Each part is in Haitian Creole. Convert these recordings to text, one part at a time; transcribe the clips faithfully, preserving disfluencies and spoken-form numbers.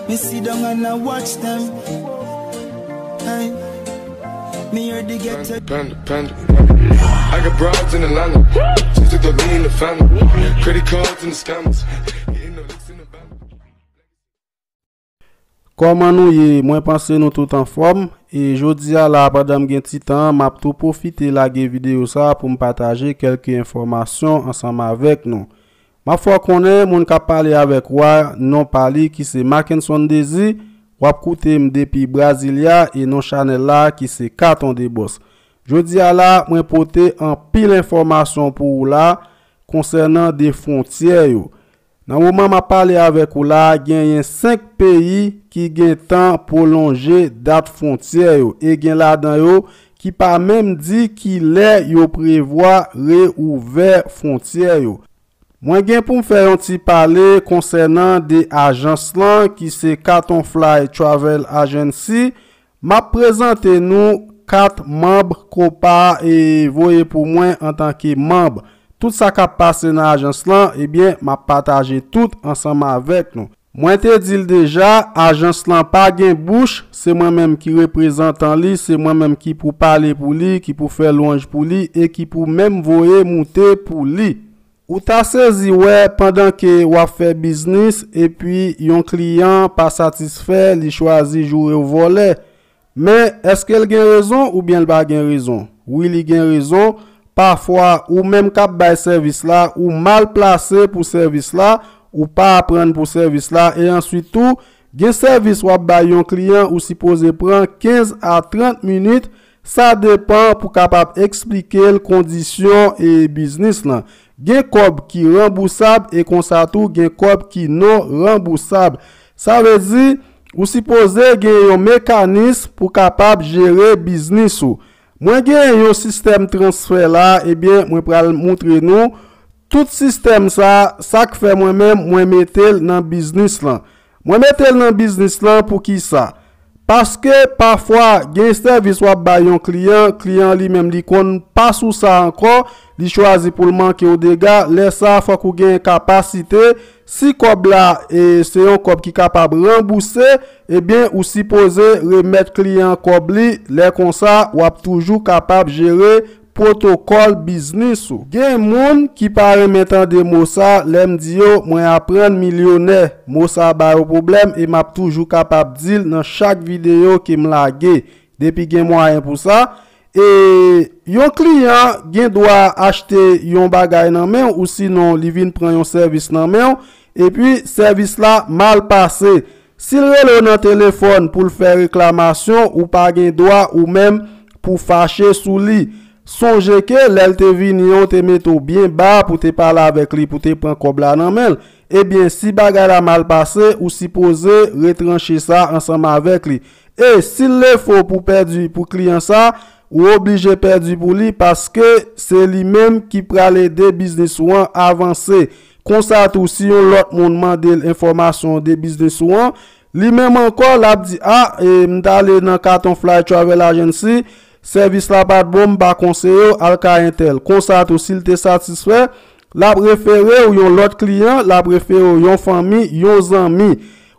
Me sit down and I watch them. Hey, me hear the ghetto. Panda, panda, panda. I got broads in Atlanta. Just took the lean in the family. Credit cards and the scammers. Getting no licks in the van. Kòman nou ye? Mwen panse nou tout anfòm. E jodi a la, pandan m gen ti tan, m ap tou pwofite lage videyo sa pou m pataje kèlke enfòmasyon ansanm avèk nou. M ap fè w konnen moun k ap pale avèk ou a, non pa li ki se Mackenson Désir, w ap koute m depi Brasilia e non chanèl la ki se Katon de Bòs. Jodi a la, mwen pote anpil enfòmasyon pou ou la konsènan de fwontyè yo. Nan moman m ap pale avèk ou la, genyen senk peyi ki gentan pwolonje dat fwontyè yo e gen ladan yo ki pa menm di kilè yo prevwa reouvè fwontyè yo. Mwen gen pou m fè yon ti pale konsènan de ajans lan ki se Katon Fly Travel Agency. M ap prezante nou kat manm COPA a e voye pou mwen antanke manm. Tout sa k ap pase nan ajans lan, ebyen, m ap pataje tout ansanm avèk nou. Mwen te di l deja, ajans lan pa gen bouch, se mwen menm ki reprezantan li, se mwen menm ki pou pale pou li, ki pou fè lwanj pou li e ki pou menm voye moute pou li. Ou ta sezi wè pandan ke w ap fè biznis epi yon kliyan pa satisfè, li chwazi joure w vòlè. Men, èske l gen rezon oubyen l pa gen rezon? Wi, li gen rezon. Pafwa, ou menm k ap bay sèvis la, ou mal plase pou sèvis la, ou pa aprann pou sèvis la, e answit tou, gen sèvis w ap bay yon kliyan, ou sipoze pran kenz a trant minit, sa depann pou kapab eksplike l kondisyon e biznis lan. Gen kòb ki ranbousab e konsa tou gen kòb ki non ranbousab. Sa vle di, ou sipoze gen yon mekanis pou kapab jere biznis ou. Mwen gen yon sistèm transfè la, ebyen, mwen pral moutre nou tout sistèm sa, sa k fè mwen menm, mwen mete l nan biznis lan. Mwen mete l nan biznis lan pou ki sa? Paske pafwa, gen sèvis w ap bay yon kliyan, kliyan li menm li konn pa sou sa ankò, li chwazi pou l manke w dega, lè sa a fòk ou gen kapasite, si kòb la e se yon kòb ki kapab ranbouse, ebyen ou sipoze remèt kliyan an kòb li, lè konsa w ap toujou kapab jere pwotokòl biznis ou. Gen moun ki pa renmen tande mo sa, lè m di yo mwen aprann milyonè. Mo sa ba yo pwoblèm e m ap toujou kapab di l nan chak videyo ke m lage, depi gen mwayen pou sa. E yon kliyan gen dwa achte yon bagay nan men w, ou sinon li vin pran yon sèvis nan men w, epi sèvis la mal pase. Si l rele w nan telefòn pou l fè reklamasyon, ou pa gen dwa ou menm pou fache sou li. Sonje ke lè l te vini an, ou te mete w byen ba pou te pale avèk li, pou te pran kòb la nan men l. Ebyen, si bagay la mal pase, ou sipoze retranche sa ansanm avèk li. E si l lefo pou pèdi pou kliyan sa, ou oblije pèdi pou li paske se li menm ki pral ede biznis ou an avanse. Konsa tou, si yon lòt moun mande l enfòmasyon de biznis ou an, li menm ankò, l ap di, a, e, m t ale nan Katon Fly Travel Agency, sèvis la pa t bon, m pa konseye w, al kay entèl. Konsa tou, si l te satisfè, l ap refere w yon lòt kliyan, l ap refere w yon fanmi, yon zanmi.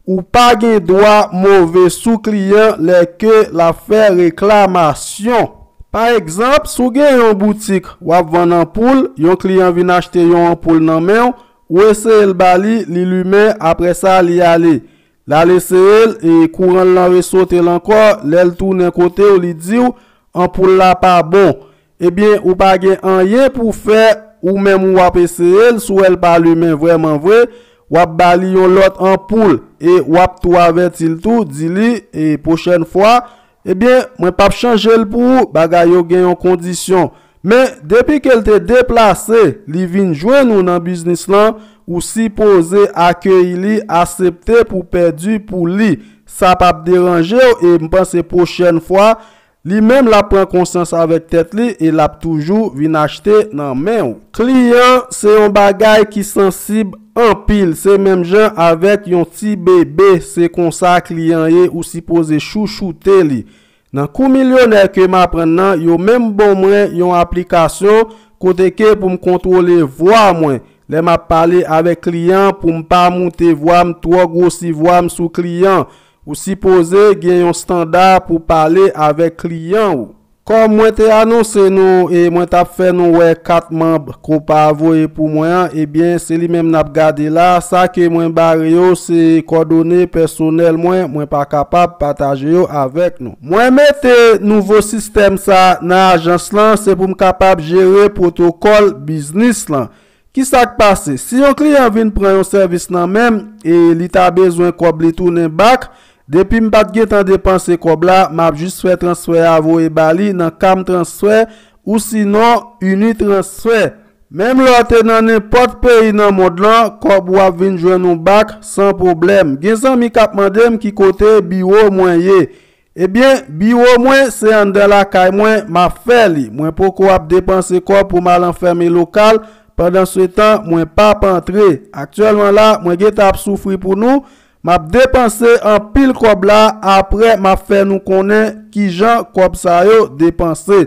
Ou pa gen dwa move sou kliyan lè ke l ap fè reklamasyon. Pa egzanp, si w gen yon boutik, w ap vann anpoul, yon kliyan vin achte yon anpoul nan men w, ou eseye l ba li, li limen, apre sa, li ale. L al eseye l, e kouran l lan resote l ankò, lè l tounen kote w, li di w, anpoul la pa bon. Ebyen, ou pa gen anyen pou w fè, ou menm ou ap eseye l, si w wè l pa limen vrèman vre, w ap ba li yon lòt anpoul, e w ap tou avèti l tou, di li, e pwochèn fwa, ebyen, mwen p ap chanje l pou ou, bagay yo gen yon kondisyon. Men, depi ke l te deplase, li vin jwenn ou nan biznis lan, ou sipoze akeyi li, aksepte pou pèdi pou li. Sa p ap deranje w, e m panse pwochèn fwa, li menm l ap pran konsyans avèk tèt li e l ap toujou vin achte nan men w. Kliyan se yon bagay ki sansib anpil, se menm jan avèk yon ti bebe, se konsa kliyan ye, ou sipoze chouchoute li. Nan kou milyonè ke m aprann nan, yo menm ban mwen yon aplikasyon kote ke pou m kontwole vwa mwen. Lè m ap pale avèk kliyan, pou m pa moute vwa m twò, gwosi vwa m sou kliyan. Ou sipoze gen yon estanda pou pale avèk kliyan ou. Kòm mwen te anonse nou e mwen t ap fè nou wè kat manb Copa voye pou mwen an, ebyen, se li menm n ap gade la. Sa ke mwen bare yo, se kòdone pèsonèl mwen, mwen pa kapab pataje yo avèk nou. Mwen mete nouvo sistèm sa nan ajans lan, se pou m kapab jere pwotokòl biznis lan. Kisa k pase? Si yon kliyan vin pran yon sèvis nan men m e li ta bezwen kòb li tounen bak, depi m pa t gentan depanse kòb la, m ap jis fè transfè a voye ba li nan Cam Transfer ou sinon Unitransfer. Menm lè w te nan nenpòt peyi nan mond lan, kòb ou ap vin jwenn ou bak san pwoblèm. Gen zanmi k ap mande m ki kote biwo mwen ye. Ebyen, biwo mwen se anndan lakay mwen m ap fè li. Mwen poko ap depanse kòb pou m al anfème lokal, pandansetan mwen p ap antre. Aktyèlman la, mwen gentan ap soufri pou nou, m ap depanse anpil kòb la, apre m ap fè nou konnen kijan kòb sa yo depanse.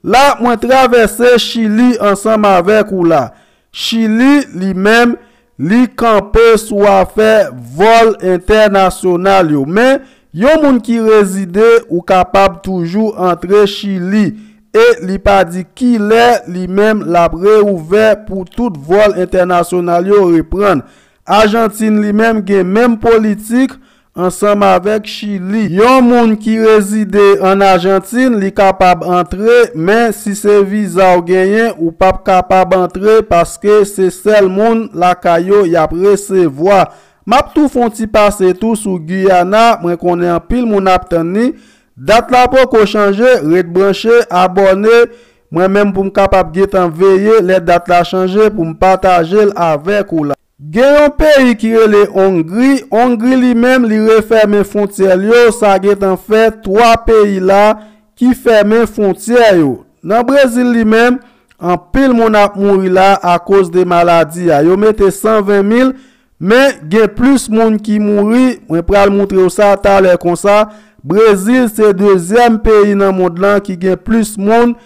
La, mwen travèse Chili ansanm avèk ou la. Chili, li menm, li kanpe sou afè vòl entènasyonal yo. Men, yon moun ki rezide, ou kapab toujou antre Chili. E li pa di kilè li menm l ap reouvè pou tout vòl entènasyonal yo reprann. Ajantin li menm gen menm politik ansanm avèk Chili. Yon moun ki rezide ann Ajantin, li kapab antre, men si se viza w genyen, ou p ap kapab antre paske se sèl moun lakay yo y ap resevwa. M ap tou fè yon ti pase tou sou Guyana, mwen konnen anpil moun ap tann li. Dat la poko chanje, ret branche, abòne, mwen menm pou m kapab gentan veye lè dat la chanje pou m pataje l avèk ou la. Gen yon peyi ki rele Ongri. Ongri li menm, li refèmen fwontyè l yo. Sa gentan fè twa peyi la ki fèmen fwontyè yo. Nan Brezil li menm, anpil moun ap mouri la akoz de maladi a. Yo mete san ven mil, men gen plis moun ki mouri. Mwen pral moutre w sa talè konsa. Brezil se dezyèm peyi nan mond lan ki gen plis moun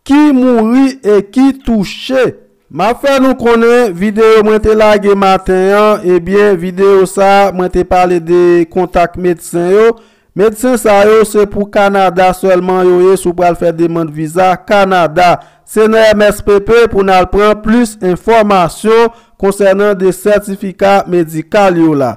ki mouri e ki touche. M ap fè nou konnen videyo mwen te lage maten an, ebyen, videyo sa a, mwen te pale de kontak medsen yo. Medsen sa yo, se pou Kanada sèlman yo ye, si w pral fè demann viza Kanada. Se nan M S P P pou n al pran plis enfòmasyon konsènan de sètifika medikal yo la.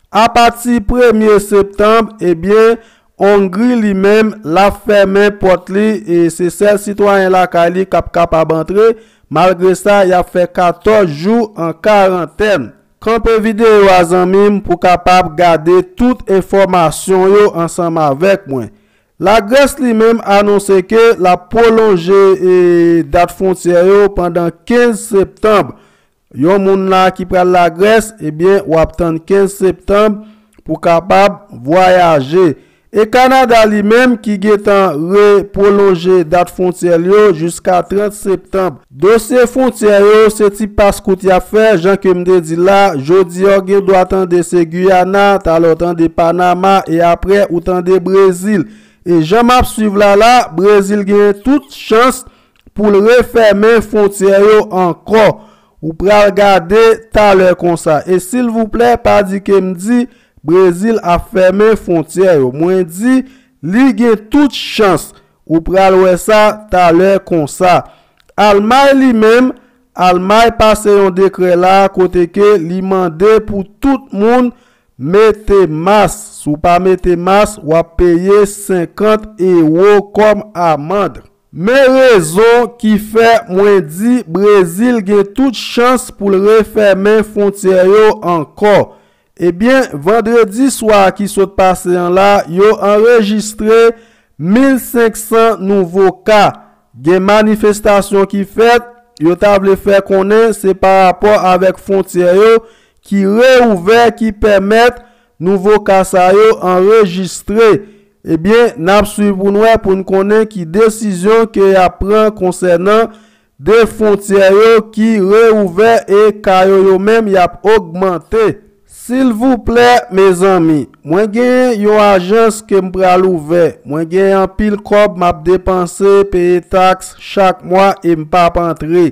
Apati premye septanm, ebyen, Ongri li menm, l ap fèmen pòt li e se sèl sitwayen lakay li k ap kapab antre. Malgre sa, y ap fè katòz jou an karantèn. Kanpe videyo a, zanmi m, pou w kapab gade tout enfòmasyon yo ansanm avèk mwen. Lagrès li menm anonse ke l ap pwolonje, e, dat fwontyè yo pandan kenz septanm. Yon moun la ki pral Lagrès, ebyen, w ap tann kenz septanm pou kapab vwayaje. E Kanada li menm ki gentan repwolonje dat fwontyè l yo jiska trant septanm. Dosye fwontyè yo, se ti pas kout y ap fè, jan ke m te di la, jodi a w gen dwa tande se Guyana, talè w tande Panama, e apre ou tande Brezil. E jan m ap swiv la la, Brezil gen tout chans pou l refèmen fwontyè yo ankò. Ou pral gade talè konsa. E silvouplè, pa di ke m di Brezil ap fèmen fwontyè yo. Mwen di, li gen tout chans. Ou pral wè sa talè konsa. Almay li menm, Almay pase yon dekrè la kote ke li mande pou tout moun mete mas. Si w pa mete mas, w ap peye senkant ewo kòm amann. Men rezon ki fè mwen di Brezil gen tout chans pou l refèmen fwontyè yo ankò. Ebyen, vandredi swa ki sot pase an la, yo anrejistre mil senk san nouvo ka. Gen manifestasyon ki fèt, yo ta vle fè konnen se pa rapò avèk fwontyè yo ki reouvè ki pèmèt nouvo ka sa yo anrejistre. Ebyen, n ap swiv pou n wè, pou n konnen ki desizyon ke y ap pran konsènan de fwontyè yo ki reouvè e ka yo yo menm y ap ogmante. Silvouplè, mezanmi, mwen gen yon ajans ke m pral ouvè. Mwen gen anpil kòb m ap depanse, peye taks chak mwa e m p ap antre.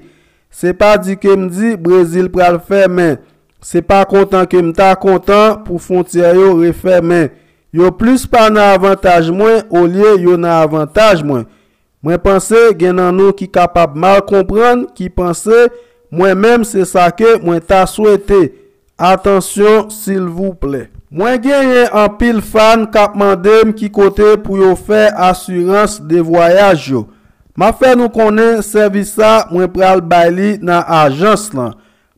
Se pa di ke m di Brezil pral fèmen. Se pa kontan ke m ta kontan pou fwontyè yo refèmen. Yo plis pa nan avantaj mwen olye yo nan avantaj mwen. Mwen panse gen nan nou ki kapab mal konprann, ki panse mwen menm se sa ke mwen ta swete. Atansyon, silvouplè. Mwen genyen anpil fan k ap mande m ki kote pou yo fè asirans de vwayaj yo. M ap fè nou konnen sèvis sa mwen pral bay li nan ajans lan.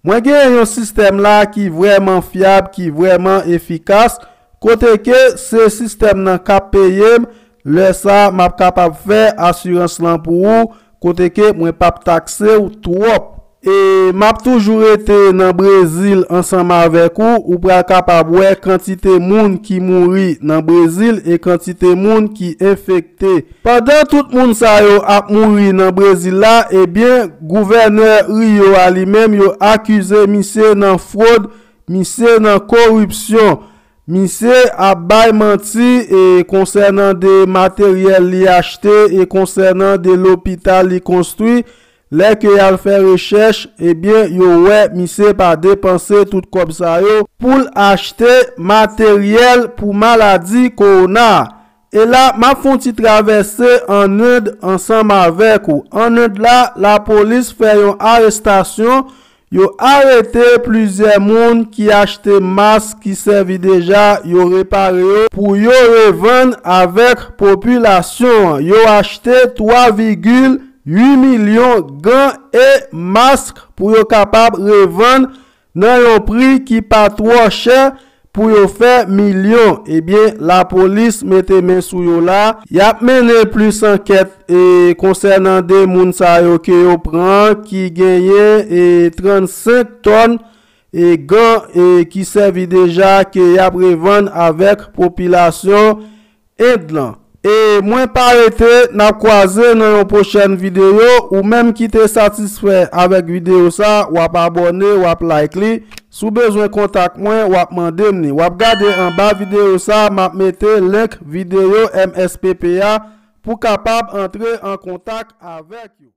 Mwen genyen yon sistèm la ki vrèman fyab, ki vrèman efikas, kote ke se sistèm nan k ap peye m, lè sa m ap kapab fè asirans lan pou ou, kote ke mwen p ap takse w twòp. E m ap toujou rete nan Brezil ansanm avèk ou, ou pral kapab wè kantite moun ki mouri nan Brezil e kantite moun ki enfekte. Pandan tout moun sa yo ap mouri nan Brezil la, ebyen, gouvènè Rio a li menm, yo akize misye nan fwod, misye nan koripsyon. Misye ap bay manti e konsènan de materyèl li achte e konsènan de lopital li konstwi. Lè ke y al fè rechèch, ebyen, yo wè misye pa depanse tout kòb sa yo pou l achte materyèl pou maladi kowona a. E la, m ap fè yon ti travèse ann End ansanm avèk ou. Ann End la, lapolis fè yon arestasyon. Yo arete plizyè moun ki achte mask ki sèvi deja, yo repare yo pou yo revann avèk popilasyon an. Yo achte twa vigil uit milyon gan e mask pou yo kapab revann nan yon pri ki pa twò chè pou yo fè milyon. Ebyen, lapolis mete men sou yo la. Y ap mennen plis ankèt e konsènan de moun sa yo ke yo pran ki genyen e trannsenk tòn e gan e ki sèvi deja ke y ap revann avèk popilasyon End lan. E mwen pa rete, n ap kwaze nan yon pwochèn videyo. Ou menm ki te satisfè avèk videyo sa, w ap abòne, w ap like li. Si w bezwen kontak mwen, w ap mande m li. W ap gade anba videyo sa, m ap mete link videyo M S P P a pou kapab antre an kontak avèk yo.